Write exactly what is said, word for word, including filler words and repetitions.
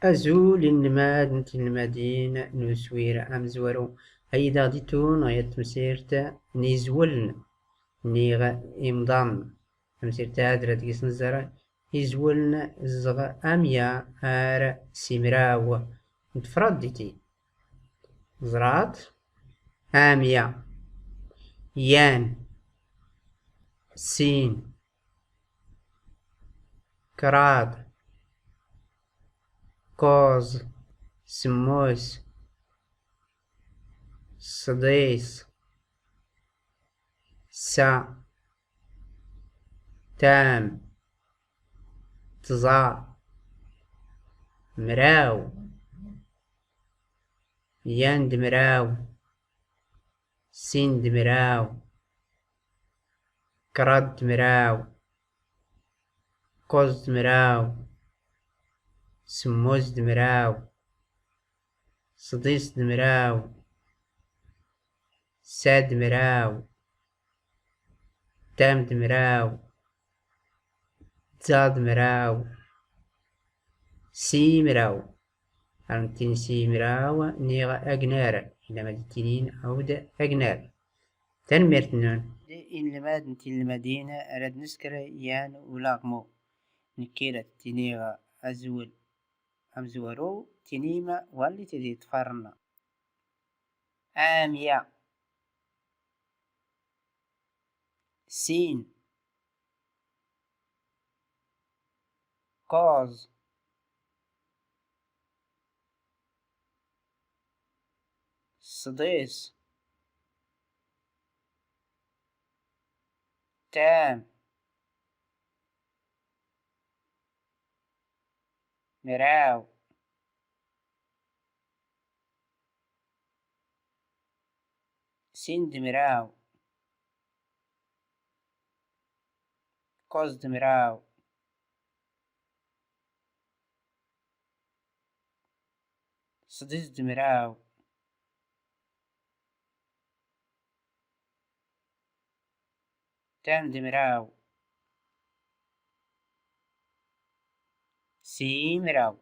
Azul inelmaden d tinelmadin n uswir amezwaru. Ay d aɣ-d-itun ɣer temsirt n izwlen niɣ imḍan. Tamsirt-a d ra deg-s nẓer izwlen zɣ amya ar simraw n tefradditi. Ẓrat, amya, yan, sin, kraḍ, kuẓ, semmus, sḍis, sa, tam, tẓa, mraw, yan d mraw, sin d mraw, kraḍ d mraw, kuẓ d mraw, semmus d mraw, sḍis d mraw, sa d mraw, tam d mraw, tẓa d mraw, simraw. Ar nttini simraw niɣ agnar, illa ma d-ttinin awd agnar. Tanemmirt-nnun. Inelmaden d tinelmadin, rad nsker yan ulaɣmu. Nekki rad ttiniɣ azwel amezwaru, tinim wallit ad iḍfaren. Amya. Sin. Kuẓ. Sḍis. Tam. Mraw. Sin d mraw. Kuẓ d mraw. Sḍis d mraw. Tam d mraw. Simraw.